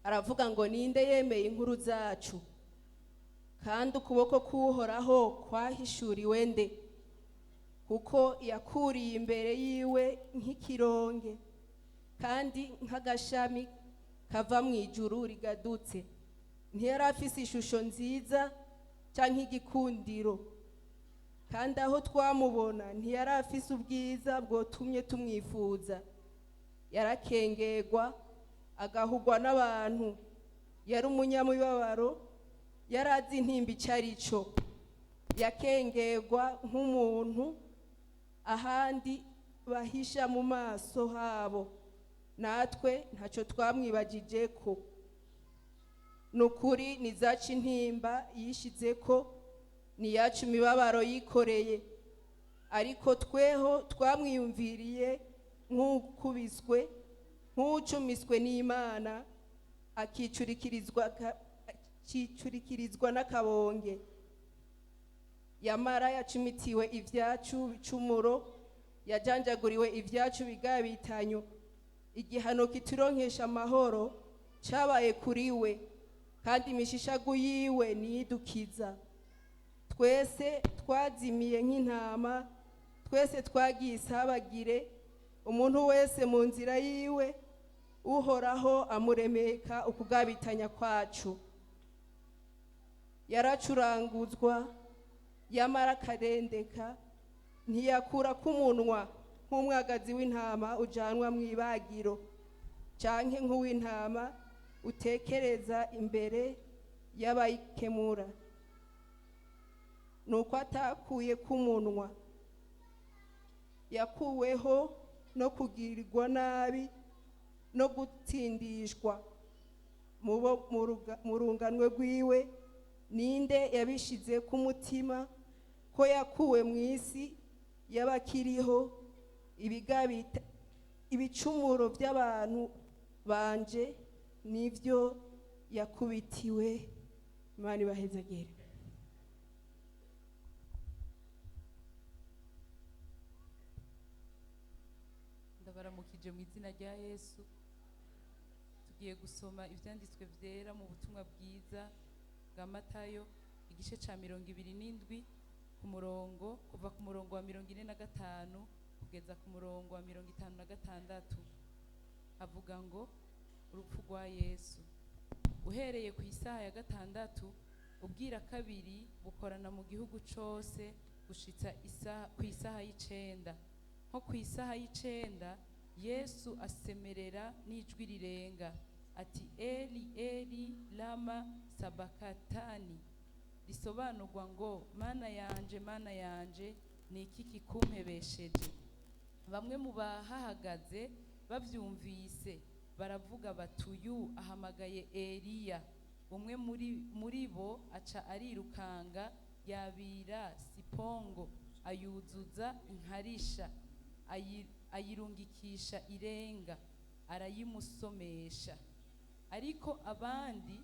Aravuga ngo: "Ninde yemeye inkuru zacu? Kandi ukuboko k'Uhoraho kwahishuriwe nde?" Kuko yakuriye imbere yiwe nk'ikironge, kandi nk'agashami kava mu ijuru rigadutse. Ntiyari afise ishusho nziza cyangwa igikundiro, kandi aho twamubona ntiyari afise ubwiza bwotumye tumwifuza. Yarakengerwa, agahugwa n'abantu, yari umunyamibabaro, yari azi intimba icyo ari cyo. Yakengerwa nk'umuntu ahandi bahisha mu maso habo, natwe ntacyo twamwibagije ko. Ni ukuri, ni izacu intimba yishize ko, ni iyacu imibabaro yikoreye, ariko tweho twamwiyumviriye nk'ukubiswe, nk'ucumiswe n'Imana, akicurikirizwa n'akabonge. Yamara yacumitiwe ibyacu bicumuro, yajanjaguriwe ibyacu bigabitanyo. Igihano kituronkesha amahoro cyabaye kuri we, kandi imishishagu yiwe niyidukiza. Twese twazimiye nk'intama, twese twagiye isabagire, umuntu wese mu nzira yiwe, Uhoraho amuremeka ukugabitanya kwacu. Yaracuranguzwa, yamara akarendeka, ntiyakura k'umunwa, nk'umwagazi w'intama ujanwa mu ibagiro, canke nk'uw'intama utekereza imbere y'abayikemura, nuko atakuye k'umunwa. Yakuweho no kugirirwa nabi no gutsindishwa. Mubo mu runganwe rwiwe ninde yabishize ku mutima ko yakuwe mu isi y'abakiriho, ibigabita ibicumuro by'abantu banje nibyo yakubitiwe? Imana ibahezagere. Ndabaramukije mu izina rya Yesu. Tugiye gusoma ibyanditswe byera mu butumwa bwiza bwa Matayo, igice cya 27, ku murongo kuva ku murongo wa 45 kugeza ku murongo wa 56. Avuga ngo: "Urupfu rwa Yesu." Uhereye ku isaha ya gatandatu ubwira kabiri, bukorana mu gihugu cose gushitsa isaha ku isaha y'icenda. Nko ku isaha y'icenda, Yesu asemerera n'ijwi rirenga ati: "Eli, Eli, lama sabakatani?" Risobanurwa ngo: "Mana yanje, Mana yanje, ni iki kikumpebesheje?" Bamwe mu bahahagaze bavyumvise baravuga bati: "Uyu ahamagaye Eliya." Umwe muri bo aca arirukanga, yabira sipongo, ayuzuza inkarisha, ayirungikisha irenga, arayimusomesha. Ariko abandi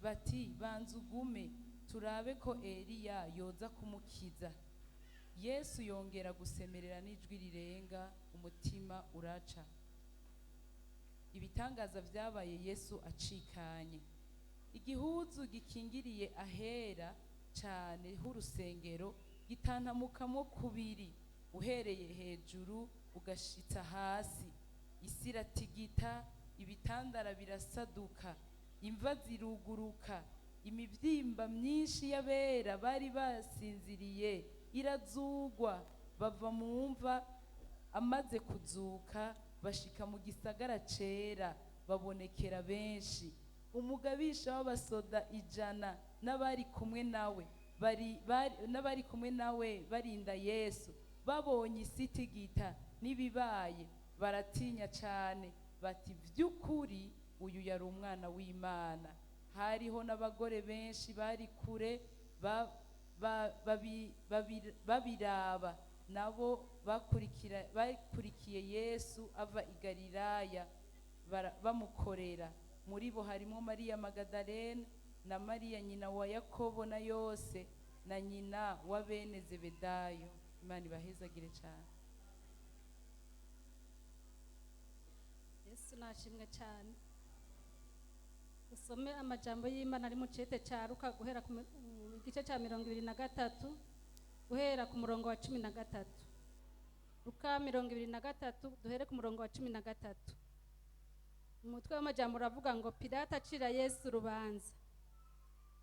bati: "Banza ugume, turabe ko Eliya yoza kumukiza." Yesu yongera gusemerera n'ijwi rirenga, umutima uraca. Ibitangaza byabaye Yesu acikanye. Igihuzu gikingiriye ahera cyane h'urusengero gitantamukamo kubiri, uhereye hejuru ugashitsa hasi. Isi iratigita, ibitandara birasaduka, imva ziruguruka, imibyimba myinshi y'abera bari basinziriye irazugwa, bava mu mva. Amaze kuzuka, bashika mu gisagara cera, babonekera benshi. Umugabisha w'abasoda 100 n'abari kumwe nawe bari n'abari kumwe nawe barinda Yesu, babonye isi itigita n'ibibaye, baratinya cane, bati: "Vy'ukuri uyu yari umwana w'Imana." Hariho n'abagore benshi bari kure babiraba, nabo bakurikiye Yesu ava i Galilaya, bamukorera. Muri bo harimo Mariya Magadalene na Mariya nyina wa Yakobo na Yose na nyina wa bene Zebedayo. Imana ibahezagire cyane. Yesu nashimwe cyane. Dusome amajambo y'Imana ari mu cete ca Luka, guhera ku igice ca 23, guhera ku murongo wa 13. Luka 23, duhere ku murongo wa 13. Umutwe w'amajambo uravuga ngo: "Pilato acira Yesu urubanza."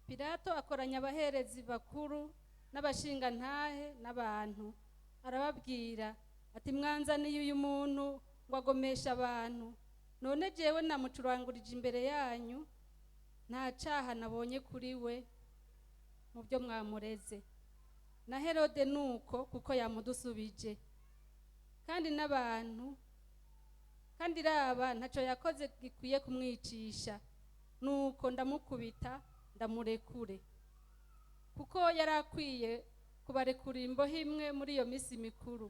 Pilato akoranya abaherezi bakuru n'abashingantahe n'abantu, arababwira ati: "Mwanzaniye uyu muntu ngo agomeshe abantu. None jewe namucurangurije imbere yanyu, nta caha nabonye kuri we mu byo mwamureze. Na Herode nuko, kuko yamudusubije, kandi n'abantu. Kandi raba, ntaco yakoze gikwiye kumwicisha. Nuko ndamukubita, ndamurekure." Kuko yari akwiye kubarekura imbohe imwe muri iyo minsi mikuru.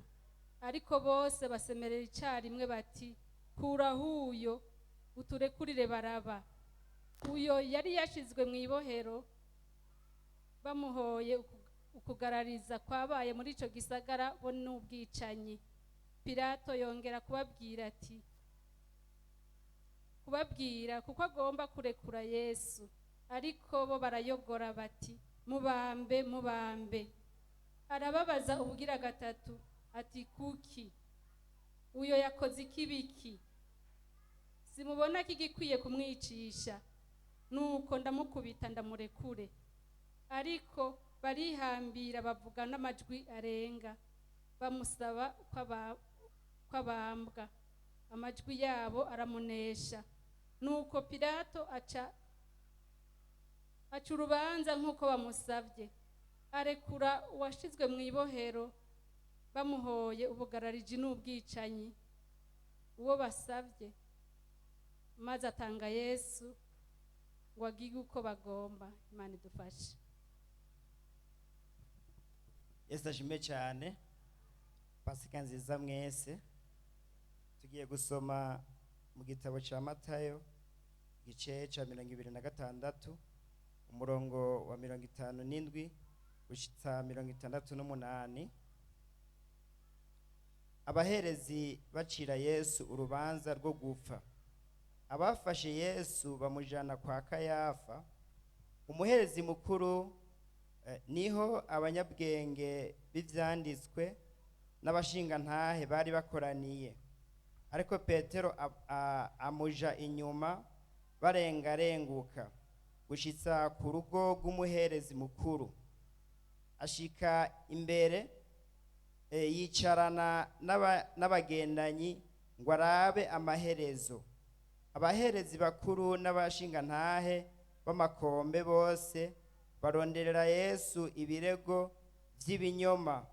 Ariko bose basemerera icyarimwe bati: "Kuraho uyo, uturekurire Baraba." Uyo yari yashizwe mu ibohero bamuhoye ukugarariza kwabaye muri ico gisagara, bo n'ubwicanyi. Pilato yongera kubabwira ati kubabwira, kuko agomba kurekura Yesu. Ariko bo barayogora bati: "Mubambe, mubambe!" Arababaza ubugira gatatu ati: "Kuki? Uyo yakoze ikibiki? Simubona ko igikwiye kumwicisha. Nuko ndamukubita, ndamurekure." Ariko barihambira, bavuga n'amajwi arenga, bamusaba ko abambwa. Amajwi yabo aramunesha. Nuko Pilato aca urubanza nk'uko bamusabye, arekura uwashizwe mu ibohero bamuhoye ubugarariji n'ubwicanyi, uwo basabye, maze atanga Yesu ngo agige uko bagomba. Imana idufashe. Yesu ashimwe cyane. Pasika nziza mwese. Tugiye gusoma mu gitabo cya Matayo, igice cya 26, umurongo wa 57 gushitsa 68. Abaherezi bacira Yesu urubanza rwo gupfa. Abafashe Yesu bamujana kwa Kayafa, umuherezi mukuru, niho abanyabwenge b'ivyanditswe n'abashingantahe bari bakoraniye. Ariko Petero amuja inyuma, barengarenguka gushitsa ku rugo rw'umuherezi mukuru. Ashika imbere, yicarana n'abagendanyi ngo arabe amaherezo. Abaherezi bakuru n'abashingantahe b'amakombe bose baronderera Yesu ibirego vy'ibinyoma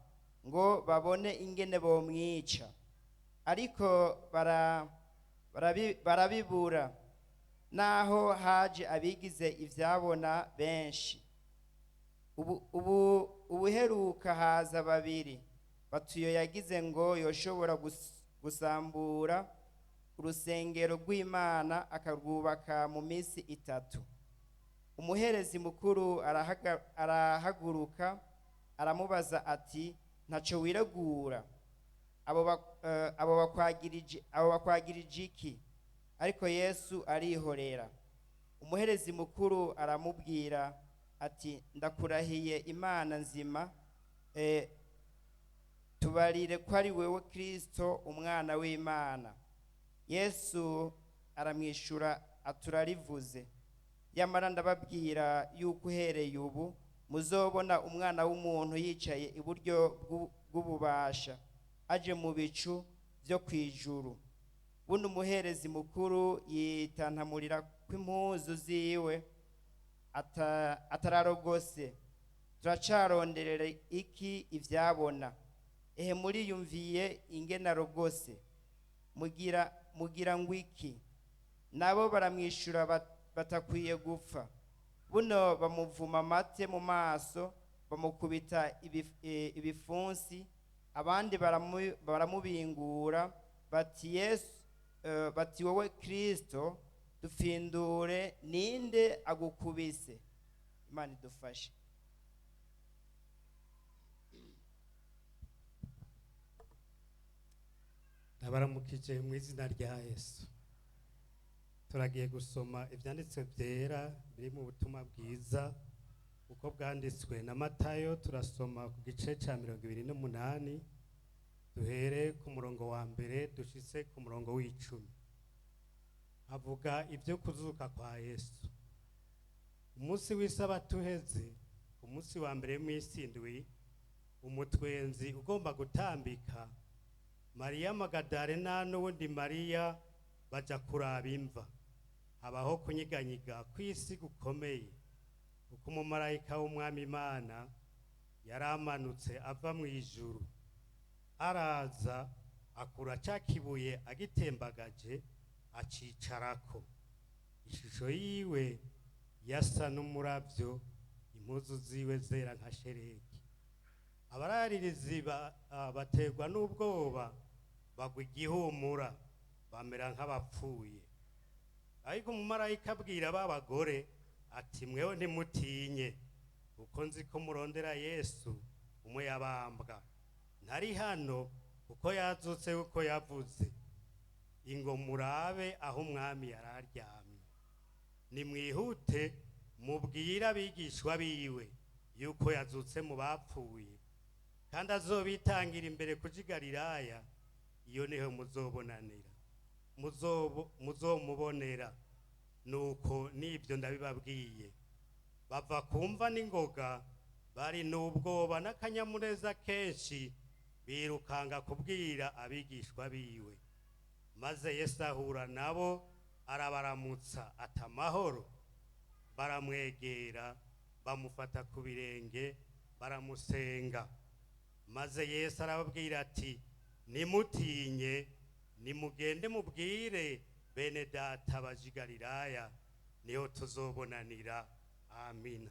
ngo babone ingene bomwica, ariko barabibura, naho haje abigize ivyabona benshi. Ubu ubuheruka haza babiri batuyo yagize ngo yoshobora gusambura urusengero rw'Imana akarwubaka mu minsi 3. Umuherezi mukuru arahaguruka, aramubaza ati: "Ntaco wiregura? Abo bakwagirije iki?" Ariko Yesu arihorera. Umuherezi mukuru aramubwira ati: "Ndakurahiye Imana nzima, tubarire ko ari wewe Kristo, umwana w'Imana." Yesu aramwishura aturarivuze. "Yamara ndababwira yuko uhereye ubu muzobona Umwana w'umuntu yicaye iburyo bw'ububasha, aje mu bicu byo kwijuru." Buno umuherezi mukuru yitantamurira kw'impuzu ziwe, atararogose: "Turacaronderera iki ivyabona? Ehe, muriyumviye ingene arogose. Mugira ngo iki?" Nabo baramwishura batakwiye gupfa. Buno bamuvuma amate mu maso, bamukubita ibifunsi, abandi baramubingura bati: "Yesu, bati: 'Wowe Kristo, dupfindure, ninde agukubise?'" Imana idufashe. Ndabaramukije mu izina rya Yesu. Turagiye gusoma ibyanditswe byera biri mu butumwa bwiza uko bwanditswe na Matayo. Turasoma ku gice cya 28, duhere ku murongo wa mbere dushitse ku murongo w'10. Havuga ibyo kuzuka kwa Yesu. Umunsi w'isabato uheze, ku munsi wa mbere w'imisi indwi, umutwenzi ugomba gutambika, Mariya Magadarena n'uwundi Mariya baja kuraba imva. Habaho kunyiganyiga kw'isi gukomeye, kuko umumarayika w'Umwami Imana yari amanutse ava mu ijuru, araza akura ca kibuye agitembagaje, acicarako. Ishusho yiwe yasa n'umuravyo, impuzu ziwe zera nka sheregi. Abararirizi baterwa n'ubwoba, bagwa igihumura, bamera nk'abapfuye. Ariko umumarayika abwira ba bagore ati: "Mweho ntimutinye, kuko nzi ko murondera Yesu umuyabambwa. Ntari hano, kuko yazutse uko yavuze. Ingo murabe aho Umwami yari aryamye. Nimwihute mubwire abigishwa biwe yuko yazutse mu bapfuye, kandi azobitangira imbere kuja i Galilaya. Iyo niho muzobonanira, muzomubonera. Nuko nibyo ndabibabwiye." Bava kumva n'ingoga, bari n'ubwoba n'akanyamuneza kenshi, birukanga kubwira abigishwa biwe. Maze Yesu ahura nabo, arabaramutsa ati: "Amahoro." Baramwegera, bamufata ku birenge, baramusenga. Maze Yesu arababwira ati: "Nimutinye, nimugende mubwire bene data baje i Galilaya, niho tuzobonanira." Amina.